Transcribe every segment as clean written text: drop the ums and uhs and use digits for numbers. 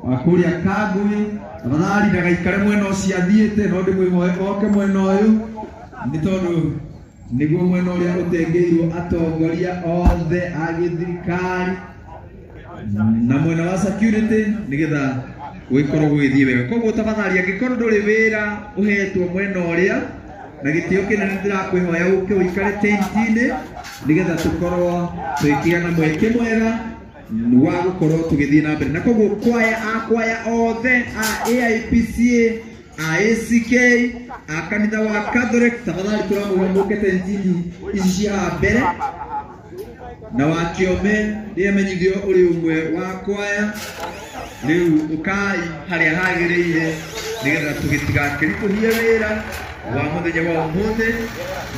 Wa kũrĩa Kangui tafadhali ndagaikare mwena ũcio athiĩte no ndĩmwĩhoe oke mwena ũyũ nĩ tondũ nĩguo mwena ũrĩa ũtengeirwo atongoria othe a gĩthirikari na mwena wa security nĩgetha gũgĩkorwo gũgĩthiĩ wega. Koguo tafadhali angĩkorwo ndũrĩ wĩra ũhetwo mwena ũrĩa na gĩtĩo kĩnene ndĩrakwĩhoya ũke ũikare tent-inĩ nĩgetha tũkorwo tũgĩkĩgĩa na mweke mwega wa gũkorwo tũgĩthiĩ na mbere. Na koguo kwaya akwaya othe a AIPCA, a ACK, a kanitha wa Catholic tafadhali tũramũhoya mũke tent-inĩ ici cia haha mbere. Na wa Kĩome nĩamenyithio ũrĩ ũmwe wa kwaya rĩu ũkai harĩa hagĩrĩire nĩgetha tũgĩtigakĩritũhie wĩra wa mũthenya wa ũmũthĩ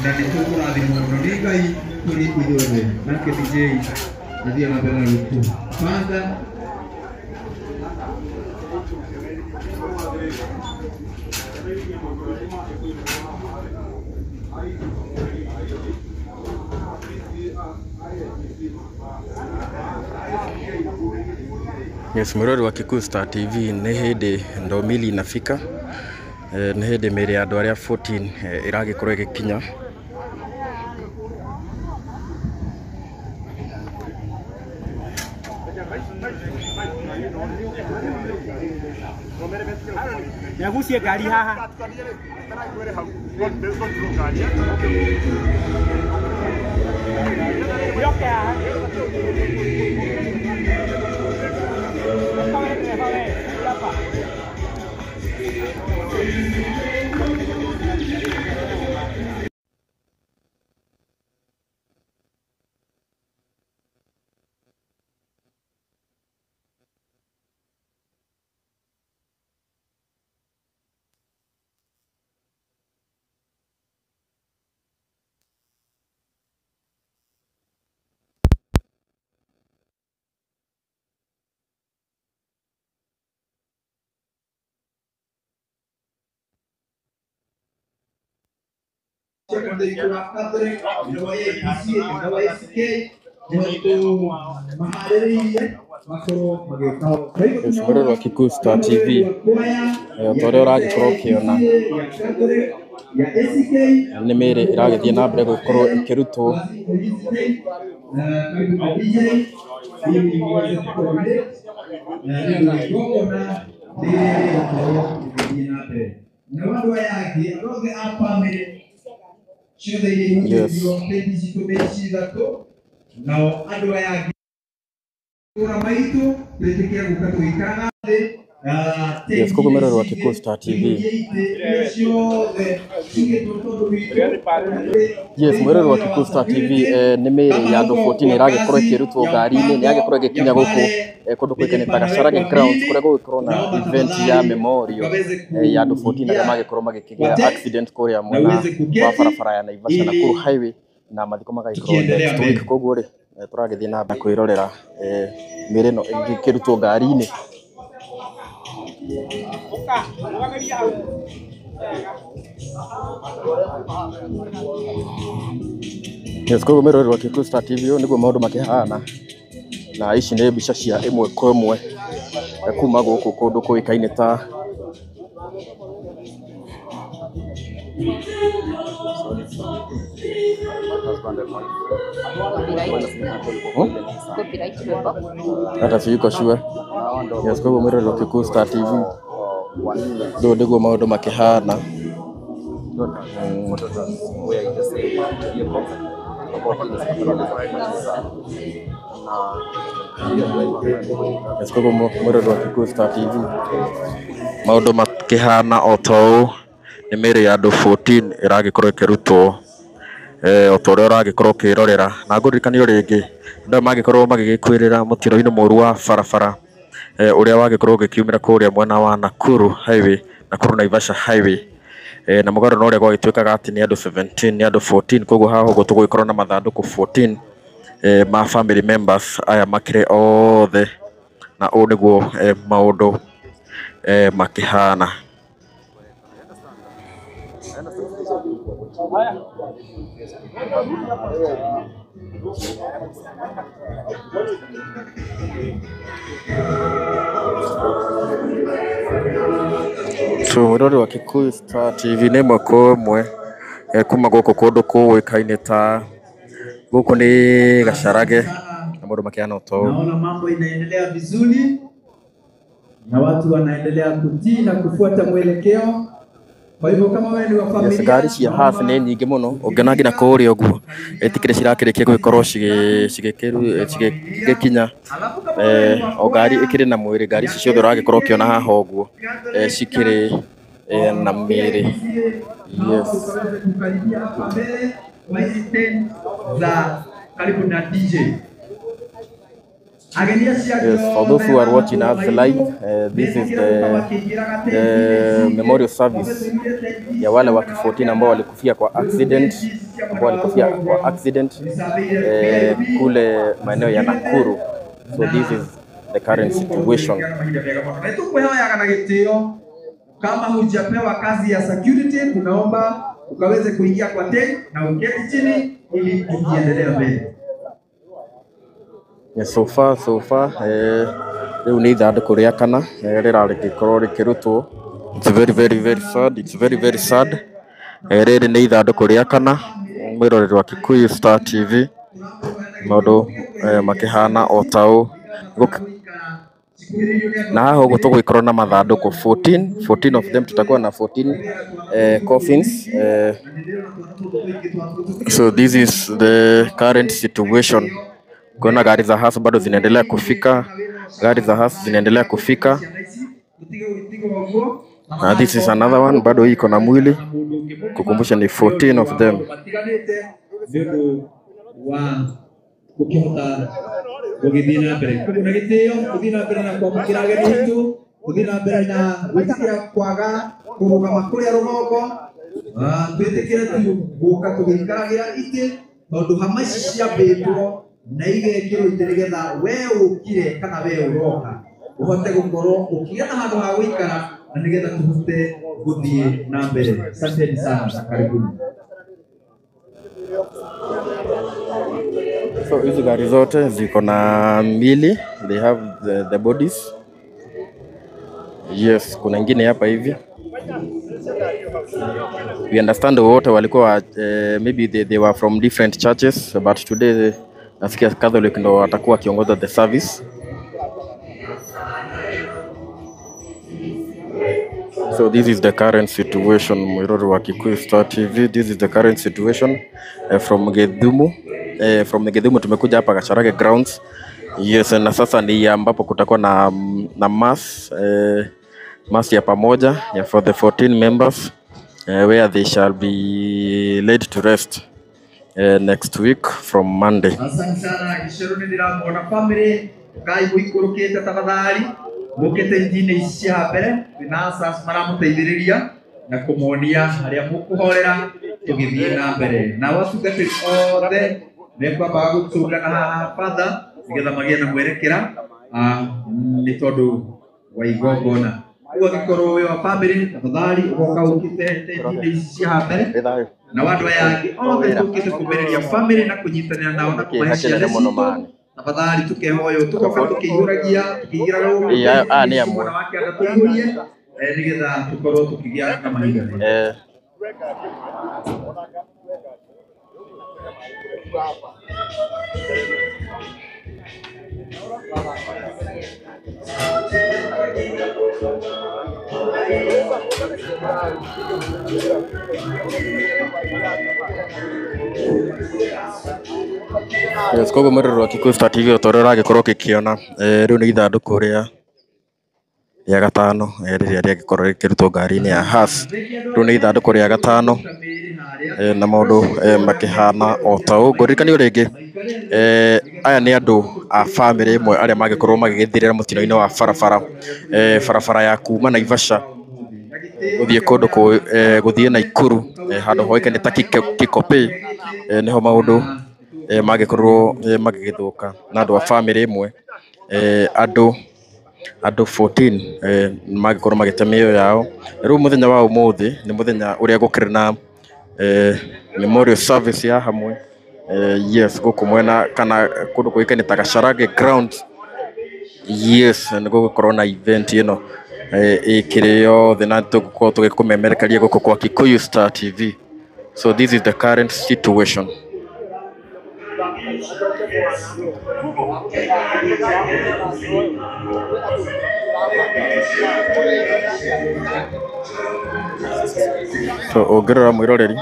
na nĩ tũkũrathimwo mũno nĩ Ngai tũrĩ ithuothe. Nake DJ athiĩ na mbere na gũtũbanga. Yes, mwĩrori wa Kikuyu Star TV nĩ hĩndĩ ndomili inafika. Nĩ hĩndĩ mĩĩrĩ ya andũ arĩa 14 ĩragĩkorwo ĩgĩkinya. Nyagucie ngari haha. Yoke haha. Yes, mwĩrori wa Kikuyu Star TV ta ũrĩa ũragĩkorwo ũkĩona nĩ mĩĩrĩ ĩragĩthiĩ na mbere gũkorwo ĩkĩrutwo. Yes. Nao andũ aya angĩ kũra maitũ twĩtĩkĩre gũka tũgĩikaraga thĩ. Yes, koguo mwĩrori wa Kikuyu Star TV. Yes, mwĩrori wa Kikuyu Star TV nĩ mĩĩrĩ ya andũ 14 ĩragĩkorwo ĩkĩrutwo ngari-inĩ, nĩ yagĩkorwo ĩgĩkinya gũkũ kũndũ kũĩkaine ta Gacharage Grounds kũrĩa gũgĩkorwo na event ya memorial ya andũ 14 arĩa magĩkorwo magĩkĩgĩa accident kũrĩa mwena wa barabara ya Naivasha Nakuru Highway na mathiko magagĩkorwo next week. Koguo rĩ tũragĩthiĩ na mbere kwĩrorera mĩĩrĩ ĩno ĩgĩkĩrutwo ngari-inĩ. Yes, koguo mwĩroreri wa Kikuyu Star TV ũyũ nĩguo maũndũ makĩhana na ici nĩ mbica cia ĩmwe kwa ĩmwe kuma gũkũ kũndũ kũĩkaine ta hata siyuko sure. Yes, koguo mwĩroreri wa Kikuyu Star TV rĩu nĩguo maũndũ makĩhana. Yes, koguo mwĩroreri wa Kikuyu Star TV maũndũ makĩhana o ta ũũ nĩ mĩĩrĩ ya andũ 14 ĩragĩkorwo ĩkĩrutwo o ta ũrĩa ũragĩkorwo ũkĩrorera. Na ngũririkanie rĩngĩ andũ aya magĩkorwo magĩgĩkuĩrĩra mũtino-inĩ mũru wa barabara ũrĩa wagĩkorwo ũgĩkiumĩra kũrĩa mwena wa Nakuru Highway, Nakuru Naivasha Highway na mũgarũ na ũrĩa gwagĩtuĩkaga atĩ nĩ andũ 17 nĩ andũ 14. Koguo haha ũguo tũgũgĩkorwo na mathandũkũ 14 ma family members aya makĩrĩ othe, na ũũ nĩguo maũndũ makĩhana. So mwĩrori wa Kikuyu Star TV nĩ ĩmwe kwa ĩmwe kuma gũkũ kũndũ kũĩkaine ta gũkũ nĩ Gacharage na maũndũ makĩhana ta ũũ. Naona mambo inaendelea vizuri na watu wanaendelea kutii na kufuata mwelekeo. Kwa hivyo kama wewe ni wa Yes, familia, ngari cia hearse nĩ nyingĩ mũno ũngĩona nginya kũrĩa ũguo ĩtikĩrĩ cirakĩrĩkia gũgĩkorwo cigĩkinya alafu kama wewe ni wa o ngari kwaya, ĩkĩrĩ na mwĩrĩ, ngari ici ciothe ũragĩkorwo ũkĩona haha ũguo cikĩrĩ na mĩĩrĩ. Yes. Tukaweze kukaribia hapa mbele kwa hizi tent za karibu na DJ. Ageni acio angĩ Yes, for those who are watching us live, this is the memorial service ya wale watu 14 ambao walikufia kwa accident, ambao walikufia kwa accident kule maeneo ya Nakuru. So this is the current situation. Na tukuheoyaga na gĩtĩo. Kama hujapewa kazi ya security, tunaomba ukaweze kuingia kwa tent na uketi chini ili tukiendelea mbele. Yes, so far rĩu nĩ ithandũkũ rĩa kana rĩrarĩgĩkorwo rĩkĩrutwo. It's very very very sad, it's very very sad. Rĩrĩ nĩ ithandũkũ rĩa kana, mwĩroreri wa Kikuyu Star TV, maũndũ makĩhana o ta ũũ. Na haha ũguo tũgũgĩkorwo na mathandũkũ 14, 14 of them, tutakuwa na 14 coffins. So this is the current situation. Kuona gari za hearse bado zinaendelea kufika, gari za hearse zinaendelea kufika. Na this is another one, bado hii iko na mwili, kukumbusha ni 14 of them. Matiganĩte nĩ ũndũ wa gũkĩhota gũgĩthiĩ na mbere. Koguo na gĩtĩo gũthiĩ na mbere na kwamũkĩra ageni aitũ, gũthiĩ na mbere na gwĩtĩkĩra kwaga kũrũgama kũrĩa rũgongo. Twĩtĩkĩre tu gũka tũgĩikaragĩra itĩ tondũ hama ici ciambĩtwo na igekĩrwo itĩ nĩgetha we ũkire kana we ũroka ũhote gũkorwo ũkĩgĩa na handũ ha gũikara na nĩgetha tũhote gũthiĩ na mbere. Asanteni sana na karibuni. So hizi gari zote ziko na mbili, they have the bodies. Yes, kuna ingine hapa hivi. We understand wote walikuwa maybe they were from different churches, but today nasikia Catholic ndo watakuwa wakiongoza the service. So this is the current situation, mwirori wa Kikuyu Star TV. This is the current situation from Githumu. From Githumu tumekuja hapa Gacharage grounds. Yes, na sasa ni ambapo kutakuwa na mass ya pamoja ya for the 14 members where they shall be laid to rest next week from Monday. Asante sana Gĩcerũ, nĩ ndĩramuona family kai mũikũrũkĩte, tafadhali mũkĩte inji-inĩ ici cia mbere twĩna asas maramũteithĩrĩria na kũmonia harĩa mũkũhorera tũgĩthiĩ na mbere na watungatĩri othe mekwambaga gũtũngana haha batha nĩgetha magĩe na mwerekera nĩ tondũ wa igongona. Ũguo angĩkorwo wĩ wa family, tafadhali ũgoka ũkĩte inji-inĩ ici cia haha mbere na andũ aya angĩ othe tũkĩte kũmĩrĩria family na kũnyitanĩra nao na kũmahe ciana Mũno citũ maani. Tafadhali tukehoyo tugoka tukĩihũragia tukĩingĩraga gũkũ Ĩĩ, aya nĩ amwe. mwena wa kĩanda tũihũrie nĩgetha tũkorwo tũkĩgĩa na mahinda mega. Yes, koguo mwĩroreri wa Kikuyu Star TV, o ta ũrĩa ũragĩkorwo ũgĩkĩona rĩu nĩ ithandũkũ rĩa gatano rĩrĩa rĩagĩkorwo rĩkĩrutwo ngari-inĩ ya hearse. Rĩu nĩ ithandũkũ rĩa gatano na maũndũ makĩhana o ta ũũ. Ngũririkanio rĩngĩ aya nĩ andũ a bamĩrĩ ĩmwe arĩa mangĩkorwo magĩgĩthirĩra mũtino-inĩ wa barabara, barabara ya kuma Naivasha gũthiĩ kũndũ gũthiĩ Naikuru, handũ hoĩkaine ta Kikopey, nĩho maũndũ mangĩkorwo magĩgĩthũka na andũ a bamĩrĩ ĩmwe, andũ 14 mangĩkorwo magĩte mĩoyo yao. Rĩu mũthenya wa ũmũthĩ nĩ mũthenya ũrĩa gũkĩrĩ na memorial service ya hamwe, yes, gũkũ mwena kana kũndũ kũĩkaine ta Gacharage ground. Yes, nĩ gũgũkorwo na event ĩno. Ĩkĩrĩ yothe na tũgũkorwo tũgĩkũmemerekeria gũkũ kwa Kikuyu Star TV. So this is the current situation. So ũngĩrora mwĩroreri,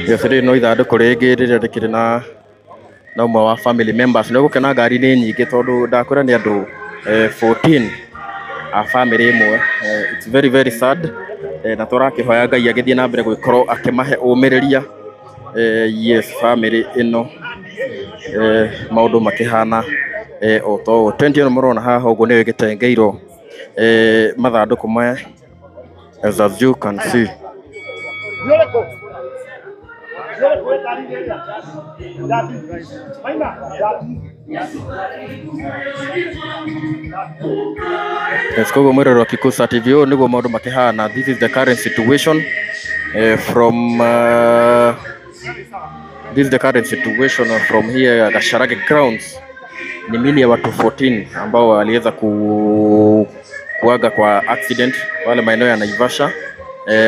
yes, rĩrĩ no ithandũkũ rĩngĩ rĩrĩa rĩkĩrĩ na ũmwe wa family members. Nĩ ũgũkĩona ngari nĩ nyingĩ tondũ ndakwĩra nĩ andũ 14 a family ĩmwe. It's very very sad, na tũrakĩhoya Ngai agĩthiĩ na mbere gũgĩkorwo akĩmahe ũmĩrĩria. Yes, family ĩno, maũndũ makĩhana o ta ũũ. Tent ĩno mũrona haha ũguo nĩyo ĩgĩtengeirwo mathandũkũ maya, as you can see. Yes, koguo mwĩroreri wa Kikuyu Star TV, ũyũ nĩguo maũndũ makĩhana. This is the current situation from this is the current situation from here Gacharage grounds. Ni mili ya watu 14 ambao waliweza kuaga kwa accident wale maeneo ya Naivasha,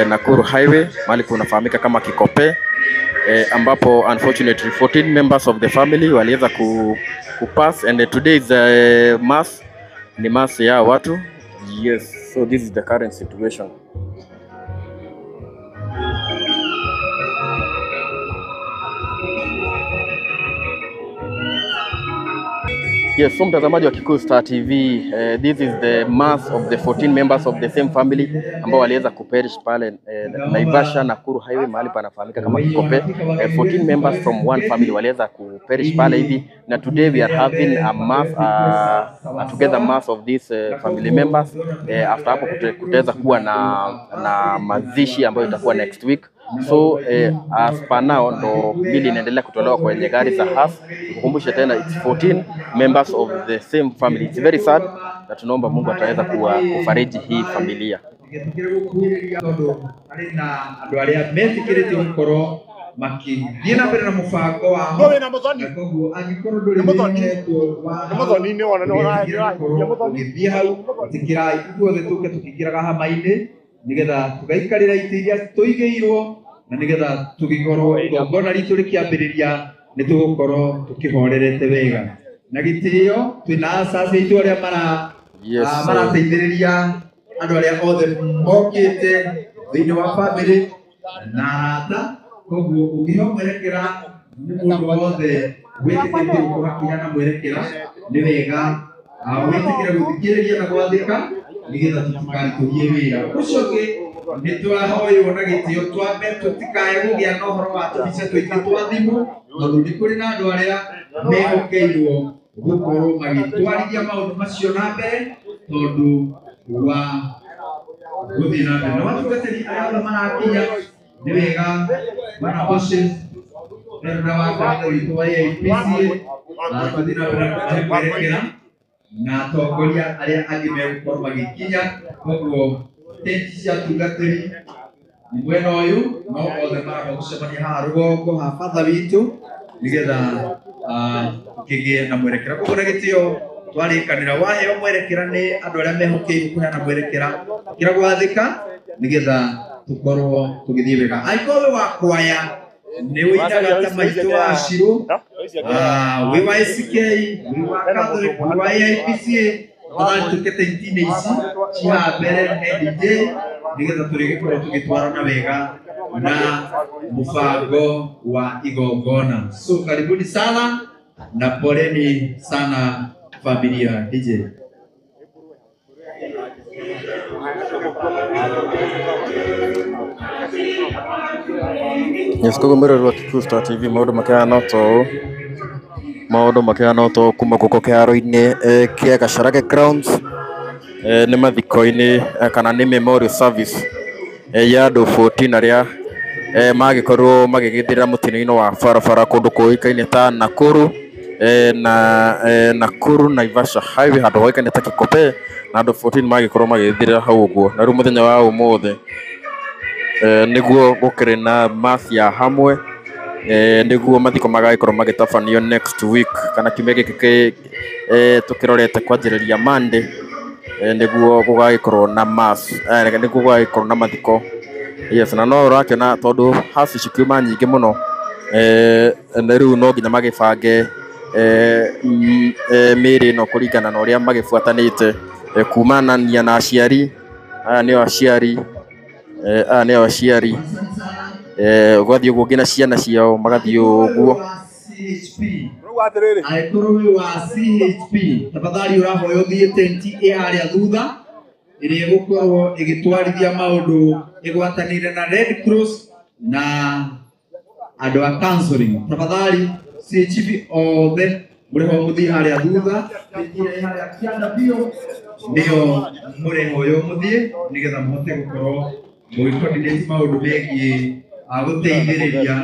Nakuru Highway, mahali kunafahamika kama Kikope, ambapo unfortunately 14 members of the family waliweza ku pass, and today is mass, ni mass ya watu. Yes, so this is the current situation. Yes, so mtazamaji wa Kikuyu Star TV, this is the mass of the 14 members of the same family ambao waliweza kuperish pale Naivasha Nakuru Highway, mahali panafahamika kama Kikope. 14 members from one family waliweza kuperish pale hivi, na today we are having a mass, a together mass of these family members. After hapo kutaweza kuwa na mazishi ambayo itakuwa next week. So as per now ndo mili inaendelea kutolewa kwenye gari za hearse. Nikukumbushe tena, it's 14 members of the same family. It's very sad na tunaomba Mungu ataweza kuwa kufariji hii familia. Tũgĩtĩkĩra gũkuhĩrĩria tondũ harĩ na andũ arĩa metĩkĩrĩtio gũkorwo makĩthiĩ na mbere na mũbango wao, na koguo angĩkorwo ndũrĩ wĩhetwo wa ndũgetĩkĩre gũkorwo ũgĩthiĩ hau. Ĩtĩkĩrai ithuothe tũke tũkĩingĩraga hama-inĩ nĩgetha tũgaikarĩra itĩ iria tũigĩirwo, na nĩgetha tũgĩkorwo igongona ritũ rĩkĩambĩrĩria nĩ tũgũkorwo tũkĩhorerete wega na gĩtĩo. Twĩna asasi aitũ arĩa mara marateithĩrĩria andũ arĩa othe mokĩte thĩinĩ wa bamĩrĩ na arata. Koguo ũngĩheo mwerekera nĩ mũndũ wothe wĩtĩkĩtie gũkorwo akĩheana mwerekera, nĩ wega wĩtĩkĩre gũthikĩrĩria na gwathĩka nĩgetha tũtikaritũhie wĩra ũcio ũngĩ. Nĩ twahoywo na gĩtĩo twambe tũtikae kũgĩa na ũhoro wa tũbica tũingĩ twa thimũ, tondũ nĩ kũrĩ na andũ arĩa mehokeirwo gũkorwo magĩtwarithia maũndũ macio na mbere, tondũ wa gũthiĩ na mbere na watungatĩri arĩa othe marakinya, nĩ wega bwana Moses na wa kanitha witũ wa AIPCA na tũthiĩ na mbere na kũmahe mwerekera na atongoria arĩa angĩ megũkorwo magĩkinya. Koguo tenti cia atungatĩri nĩ mwena ũyũ, no othe maramba gũcemania haha rũgongo ha batha witũ nĩgetha kĩgĩe na mwerekera. Koguo na gĩtĩo twarĩkanĩra, waheo mwerekera nĩ andũ arĩa mehokeirwo kũheana mwerekera, kĩra gwathĩka nĩgetha tũkorwo tũgĩthiĩ wega. Angĩkorwo wĩ wa kwaya, nĩ ũinaga ta maitũ wa Shirũ, wĩ wa ACK, wĩ wa Catholic, wĩ wa AIPCA, tafadhali tũke tenti-inĩ ici ci haha mbere he DJ nĩgetha tũrĩgĩkorwo tũgĩtwarana wega na mũbango wa igongona. So karibuni sana na poleni sana familia. DJ. Yes, koguo mwĩroreri wa Kikuyu Star TV, maũndũ makĩhana ta ũũ, maũndũ makĩhana ta ũũ kuma gũkũ kĩharo-inĩ kĩa Gacharage Grounds. Nĩ mathiko-inĩ kana nĩ memorial service ya andũ 14 arĩa magĩkorirwo magĩgĩthirĩra mũtino-inĩ wa barabara kũndũ kũĩkaine ta Nakuru, na Nakuru Naivasha Highway, handũ hoĩkaine ta Kikope, na andũ 14 magĩkorwo magĩthirĩra hau ũguo. Na rĩu mũthenya wa ũmũthĩ nĩguo gũkĩrĩ na mass ya hamwe. Nĩguo mathiko magagĩkorwo magĩtabanio next week kana kiumia gĩkĩ tũkĩrorete kwanjĩrĩria Monday, nĩguo gũgagĩkorwo na mass, nĩguo gũgagĩkorwo na mathiko. Yes, na no ũrakĩona tondũ haci cikiuma nyingĩ mũno, na rĩu no nginya magĩbange mĩĩrĩ ĩno kũringana na ũrĩa magĩbuatanĩte, kumanania na aciari. Aya nĩo aciari, aya nĩo aciari, ũgathiĩ ũguo nginya ciana ciao magathiĩ ũguo. Angĩkorwo wĩ wa CHP, tafadhali ũrahoya ũthiĩ tenti ĩ harĩa thutha ĩrĩa ĩgũkorwo ĩgĩtwarithia maũndũ ĩgwatanĩire na Red Cross na andũ a counseling. Tafadhali CHP othe mũrĩho mũthiĩ harĩa thutha, tenti ĩrĩa ĩ harĩa kĩanda biũ nĩyo mũrehoywo mũthiĩ nĩgetha mũhote gũkorwo mũgĩ-coordinate maũndũ megiĩ gũteithĩrĩria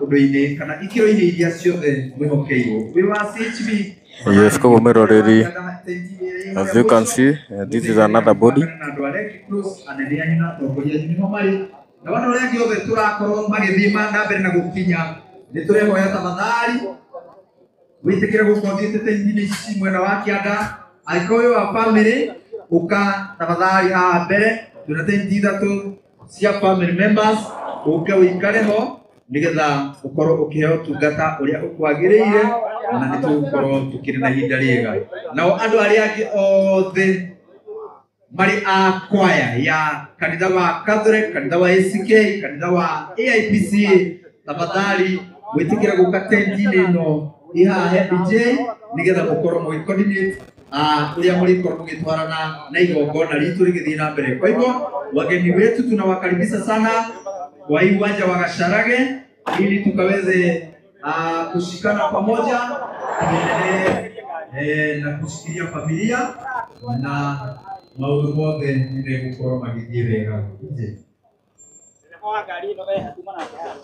ũndũ-inĩ kana ikĩro-inĩ iria ciothe mwĩhokeirwo. Wĩ wa CHP. Yes, koguo mwĩroreri, as you can see, this is another body. Andũ a Red Cross, anene anyu na atongoria anyu nĩho marĩ, na andũ arĩa angĩ othe tũrakorwo magĩthiĩ na mbere na gũkinya, nĩ tũrehoya tafadhali wĩtĩkĩre gũkorwo ũthiĩte tenti-inĩ ici mwena wa kĩanda. Angĩkorwo wĩ wa family, ũka tafadhali haha mbere, twĩna tenti ithatũ cia family members, ũke ũikare ho nĩgetha ũkorwo ũkĩheo ũtungata ũrĩa ũkwagĩrĩire, na nĩ tũgũkorwo tũkĩrĩ na ihinda rĩega. Nao andũ arĩa angĩ othe marĩ a kwaya ya kanitha wa Catholic, kanitha wa ACK, kanitha wa AIPCA, tafadhali gwĩtĩkĩra gũka tenti-inĩ ĩno ĩ haha he DJ nĩgetha mũkorwo mũgĩ-coordinate ũrĩa mũrĩkorwo mũgĩtwarana na igongona ritũ rĩgĩthiĩ na mbere. Kwa hivyo wageni wetu tunawakaribisha sana kwa hii uwanja wa Gacharage ili tukaweze kushikana pamoja, tuendelee na kushikilia familia na maũndũ mothe nĩ megũkorwo magĩthiĩ wega. Nje. Ndereba wa ngari ĩno eha kuma nake haha.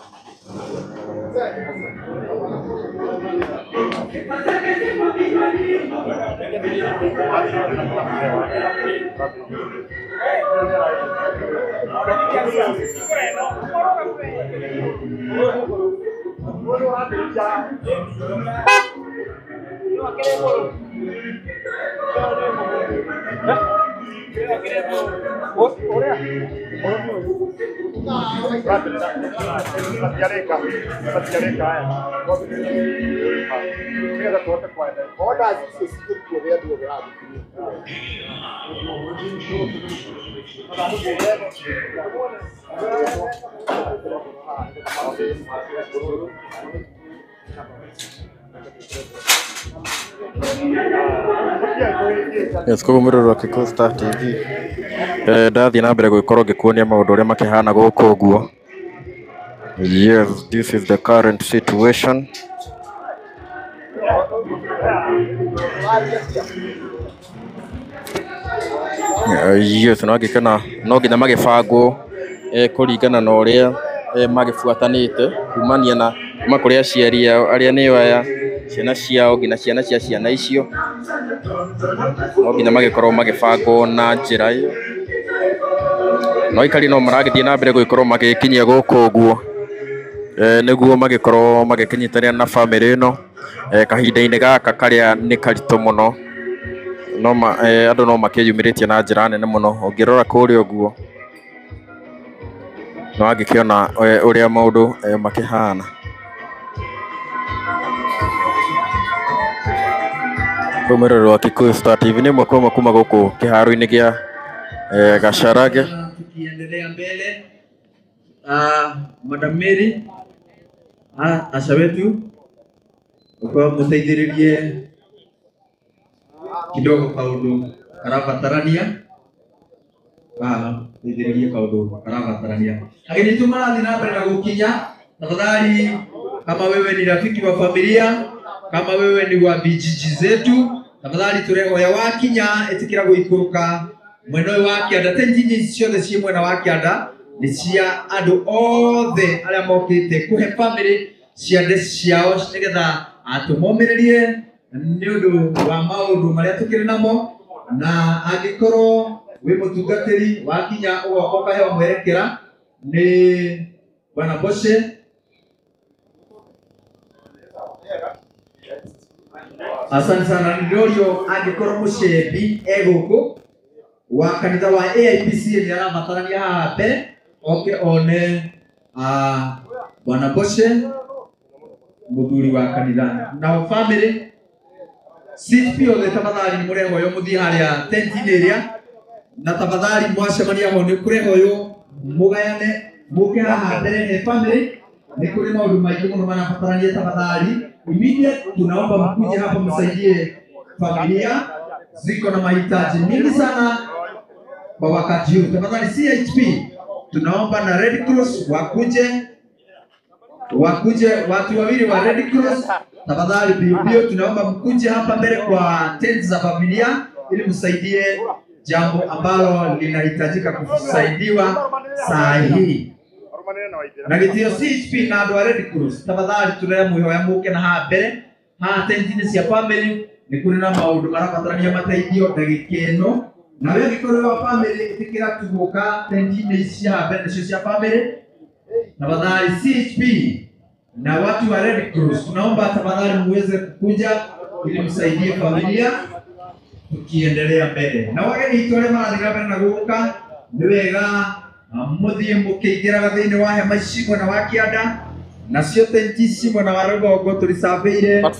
Yes, koguo mwĩroreri wa Kikuyu Star TV, ndathiĩ na mbere gũgĩkorwo ngĩkuonia maũndũ ũrĩa makĩhana gũkũ ũguo. Yes, this is the current situation. Yes, no ngĩkena no nginya magĩbangwo kũringana na ũrĩa magĩbuatanĩte kumania na kuma kũrĩ aciari ao arĩa nĩo aya, ciana ciao nginya ciana cia ciana icio, no nginya magĩkorwo magĩbangwo na njĩra ĩyo. No aikari no maragĩthiĩ na mbere gũgĩkorwo magĩkinyia gũkũ ũguo, nĩguo magĩkorwo magĩkĩnyitanĩra na bamĩrĩ ĩno kahinda-inĩ gaka karĩa nĩ karitũ mũno. No ma, andũ no makĩyumĩrĩtie na njĩra nene mũno. Ũngĩrora kũrĩa ũguo no angĩkĩona ũrĩa maũndũ makĩhana. Kwĩ mwĩroreri wa Kikuyu Star TV, nĩ ĩmwe kwa ĩmwe kuma gũkũ kĩharo-inĩ gĩa Gacharage. Tukiendelea mbele, Madam Mary, asha wetu ukorwo mũteithĩrĩrie kidogo kaũndũ karabatarania, teithĩrĩrie kaũndũ karabatarania. Ageni tu marathiĩ na mbere na gũkinya, tafadhali, kama wewe ni rafiki wa familia, kama wewe ni wa vijiji zetu, tafadhali turehoya wakinya ĩtĩkĩra gũikũrũka mwena ũyũ wa kĩanda. Tenti ici ciothe ciĩ mwena wa kĩanda nĩ cia andũ othe arĩa mokĩte kũhe family ciande ciao nĩgetha atũmomĩrĩrie nĩ ũndũ wa maũndũ marĩa tũkĩrĩ namo, na angĩkorwo wĩ mũtungatĩri wakinya ũgoka ũkaheo mwerekera nĩ Bwana Boshe. Asante sana. Ndorio angikorwo mucembi eguku wa kanitha wa AIPC ni arabatarania haha mbere oke one Bwana Boshe muthuri wa kanitha nao family CHP othe tafadhali ni murehoyo muthie haria tenti-inĩ ĩrĩa na tafadhali mwacemania ho nĩ kũrehoywo mugayane muke haha mbere he family ni kũrĩ maũndũ maingĩ mũno marabatarania tafadhali immediate tunaomba mkuje hapa msaidie familia ziko na mahitaji mingi sana kwa wakati huu. Tafadhali CHP tunaomba na Red Cross wakuje watu wawili wa Red Cross tafadhali bio bio tunaomba mkuje hapa mbele kwa tent za familia ili msaidie jambo ambalo linahitajika kusaidiwa saa hii. Na gitio CHP na andũ a Red Cross tafadhali tũremwĩhoya mũke na haha mbere haha tent-inĩ cia family nĩ kũrĩ na maũndũ marabatarania mateithio ndagĩka ĩno na we angĩkorwo wa family ĩtĩkĩra tu gũka tent-inĩ ici cia haha mbere nĩcio cia family. Tafadhali CHP na watu wa Red Cross tunaomba tafadhali muweze kukuja ili msaidie familia tukiendelea mbele. Na wageni itũ arĩa marathiĩ na mbere na gũka nĩ wega muthie mũkĩingĩraga thĩinĩ wa hema ici mwena wa kĩanda nacio tenti ici mwena wa rũgongo tũricabĩire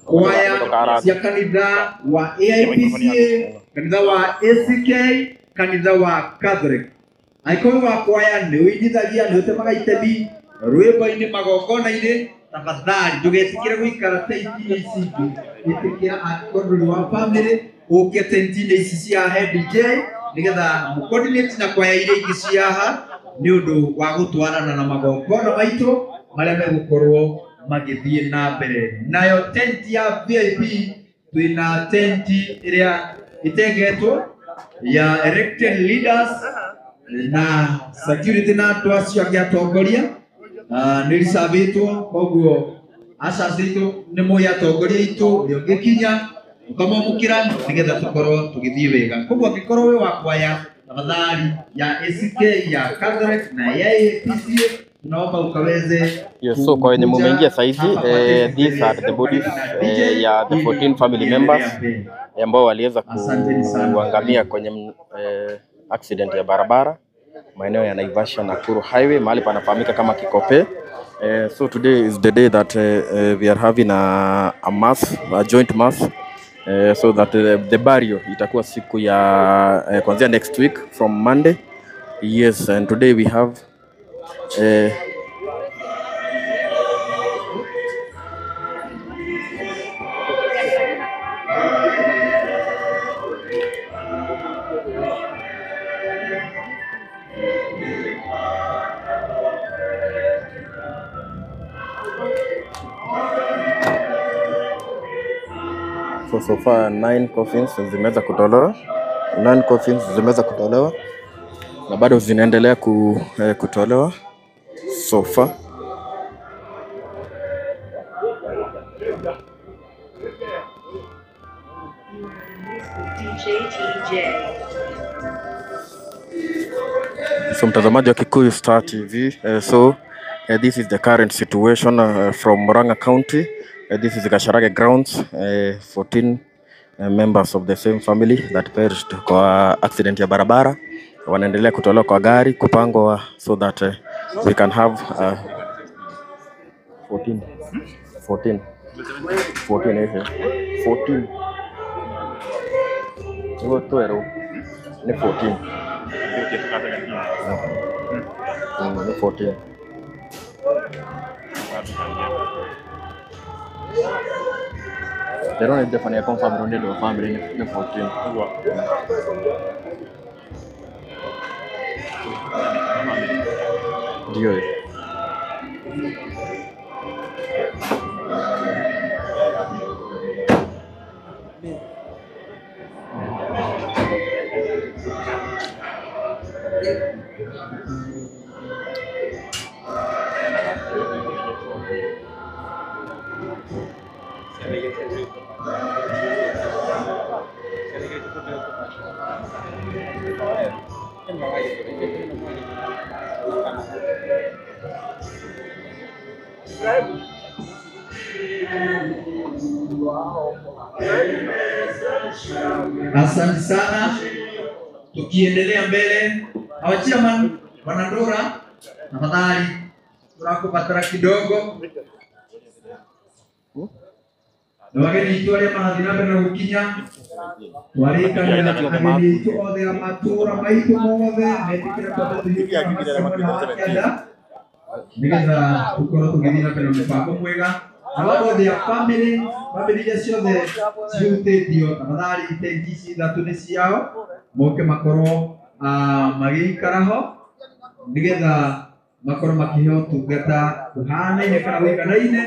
kwaya cia kanitha wa AIPCA, kanitha wa ACK, kanitha wa Catholic. Angĩkorwo wa kwaya nĩ ũinithagia nĩ ũtemaga itemi rwĩmbo-inĩ magongona-inĩ tafadhali ndũgetĩkĩre gũikara tenti-inĩ ici ingĩ ĩtĩkĩra angĩkorwo ndũrĩ wa family ũke tenti-inĩ ici cia head DJ nĩgetha mũcoordinate na kwaya iria ingĩ cia haha nĩ ũndũ wa gũtwarana na magongona maitũ marĩa megũkorwo magĩthiĩ na mbere. Nayo tenti ya VIP twĩna tenti ĩrĩa ĩtengetwo ya elected leaders na security na andũ acio angĩ atongoria nĩ ricabĩtwo koguo aca citũ nĩ mũĩ atongoria aitũ ũrĩa ũngĩkinya ũkamwamũkĩra nĩgetha tũkorwo tũgĩthiĩ wega. Koguo angĩkorwo wĩ wa kwaya tafadhali ya ACK ya Catholic na ya AIPCA tunaomba ukaweze. Yes, so kwa wenye mumeingia saizi, these are the bodies ya the 14 family members ambao waliweza kuangamia kwenye accident ya barabara maeneo ya Naivasha Nakuru Highway mahali panafahamika kama Kikope. So today is the day that we are having a mass, a joint mass, so that the burial itakuwa siku ya kuanzia next week from Monday. Yes, and today we have so far 9 coffins zimeweza kutolewa, 9 coffins zimeweza kutolewa na bado zinaendelea kutolewa so far. So mtazamaji wa Kikuyu Star TV, this is the current situation from Murang'a County. This is Gacharage grounds. 14 members of the same family that perished kwa accident ya barabara wanaendelea kutolewa kwa gari kupangwa so that we can have 14 14 14 14 ni 14 ni 14. They don't definitely confirm the family ni 14. Ndio. Asante sana. Tukiendelea mbele, our chairman Bwana Ndura, tafadhali turakubatara kidogo. Na wageni aitũ arĩa marathiĩ na mbere na gũkinya, twarĩkanĩra ageni aitũ othe a matũũra maitũ mothe metĩkĩre kwamba tũthiĩ mwena wa kĩanda nĩgetha tũkorwo tũgĩthiĩ na mbere na mũbango mwega. Na wao othe a family, family iria ciothe cihutĩtio, tafadhali tenti ici ithatũ nĩ ciao, moke makorwo magĩikara ho nĩgetha makorwo makĩheo ũtungata ũhanaine kana ũiganaine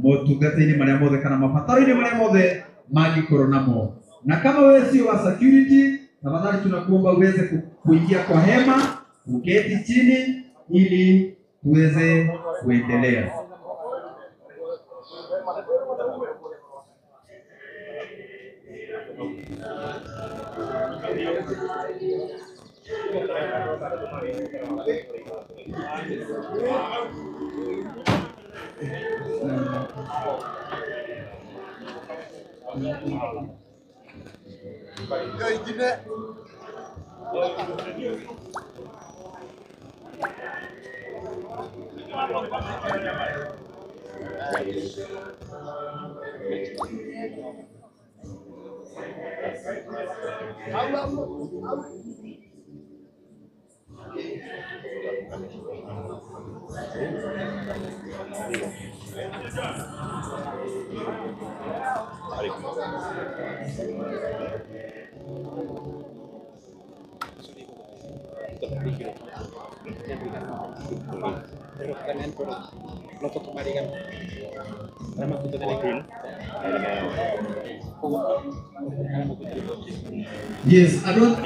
motungata-inĩ marĩa mothe kana mabataro-inĩ marĩa mothe mangĩkorwo namo. Na kama wewe sio wa security, tafadhali tunakuomba uweze kuingia kwa hema, uketi chini ili tuweze kuendelea. Yes, I don't.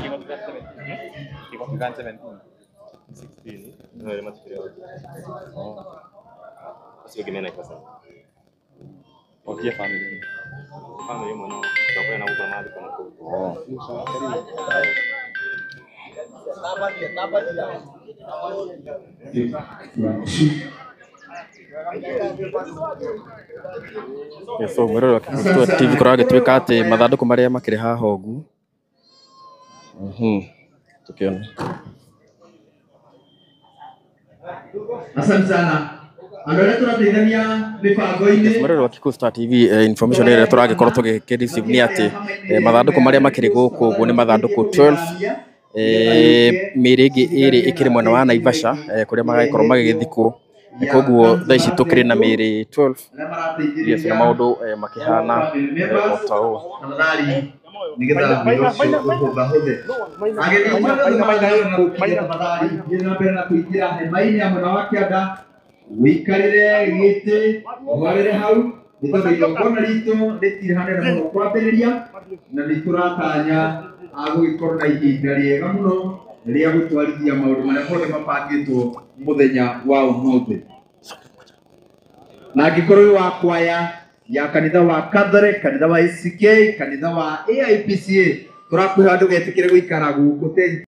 So mwĩrore wa Kikuyu TV kũragĩtuĩka atĩ mathandũkũ marĩa makĩrĩ haha ũguo tukiona. Asante sana. Andũ arĩa tũrateithania mĩbango-inĩ. Mwĩrore wa Kikuyu Star TV, information ĩrĩa tũragĩkorwo tũgĩkĩ receive nĩ atĩ mathandũkũ marĩa makĩrĩ gũkũ ũguo nĩ mathandũkũ 12, mĩĩrĩ ĩngĩ ĩrĩ ĩkĩrĩ mwena wa Naivasha, kũrĩa magagĩkorwo magĩgĩthikwo. Koguo thaa ici tũkĩrĩ na mĩĩrĩ 12. Yes, na maũndũ makĩhana o ta ũũ. Tafadhali nĩgetha wĩra ũcio ũhũthahũthe. Ageni aitũ arĩa marathiĩ na gũkinya, tafadhali thiĩ na mbere na kũingĩra hema-inĩ ya mwena wa kĩanda, ũikarĩre gĩtĩ, ũharĩre hau, nĩ tondũ igongona ritũ rĩtirĩ hanene mũno kwambĩrĩria, na nĩ tũratanya gũgĩkorwo na ihinda rĩega mũno rĩa gũtwarithia maũndũ marĩa mothe mabangĩtwo mũthenya wa ũmũthĩ. Na angĩkorwo wĩ wa kwaya ya kanitha wa Catholic, kanitha wa ACK, kanitha wa AIPCA, tũrakwĩhoya ndũgetĩkĩre gũikara gũkũ.